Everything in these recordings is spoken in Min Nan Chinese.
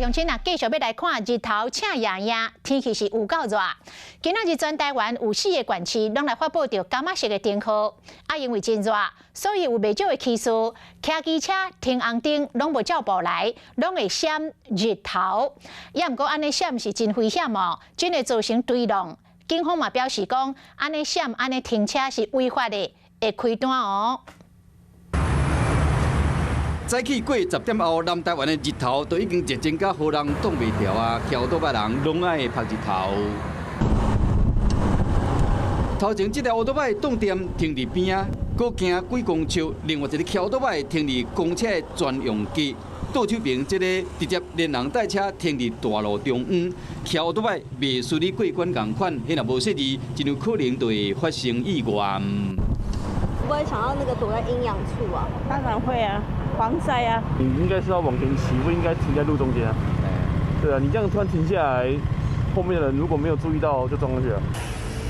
鄉親啊，繼續欲來看日頭赤炎炎，天氣是有夠熱。今仔日全台灣有四个縣市攏來發布著柑仔色的燈號，啊，因為真熱，所以有袂少的騎士騎機車停紅燈，攏無照步來，攏會閃日頭。也毋過按呢閃是真危險哦，真會造成追撞。警方嘛表示講，按呢閃按呢停車是違法的，會開單哦。早起過10點後，南台灣的日頭都已經熱情甲予人擋袂牢啊！騎歐多擺人攏愛曝日頭。頭前這台歐多擺擋電停佇邊仔，閣行幾公尺，另外一个騎歐多擺停佇公車的專用街。倒手邊這个直接連人帶車停佇大路中央，騎歐多擺袂輸你過關仝款，彼若無細膩，真有可能就會發生意外。不會想要那個躲在陰涼處啊？當然會啊，防曬啊。你應該是要往前騎，不應該停在路中間啊。對啊，你這樣突然停下來，後面的人如果沒有注意到，就撞上去了。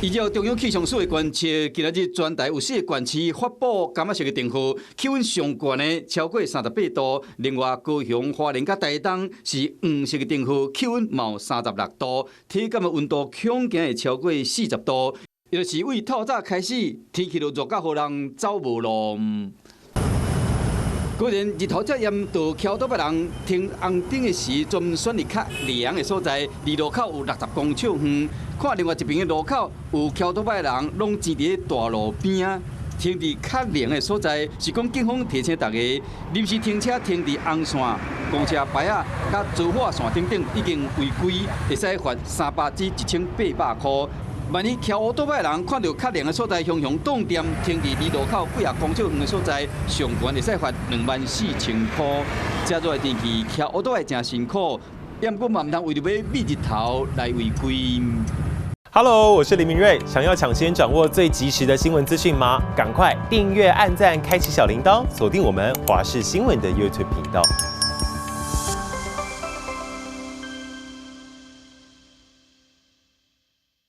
依照中央氣象署的觀測，今仔日全台有四个縣市發布柑仔色的燈號，氣溫上懸的超過38度。另外，高雄、花蓮佮台東是黃色的燈號，氣溫嘛有36度，體感的溫度恐驚會超過40度。就是為透早開始，天氣就熱甲予人走無路。果然日頭遮炎，就騎多擺人停紅燈的時，專選佇較涼的所在，離路口有60公尺遠。看另外一邊的路口，有騎多擺人攏擠佇大路邊仔，停佇較涼的所在，是講警方提醒大家，臨時停車停佇紅線、公車牌仔、佮走火線等等已經違規，會使罰300至1800箍。萬一騎烏多擺人看著較涼的所在，雄雄擋電停佇離路口幾仔公尺遠的所在，上懸會使罰24,000箍。遮熱的天氣，騎烏多擺誠辛苦，毋過嘛毋通為著欲避日頭來違規。 Hello，我是林明瑞，想要搶先掌握最及時的新聞資訊嗎？趕快訂閱、按讚、開啟小鈴鐺，鎖定我們華視新聞的 YouTube 頻道。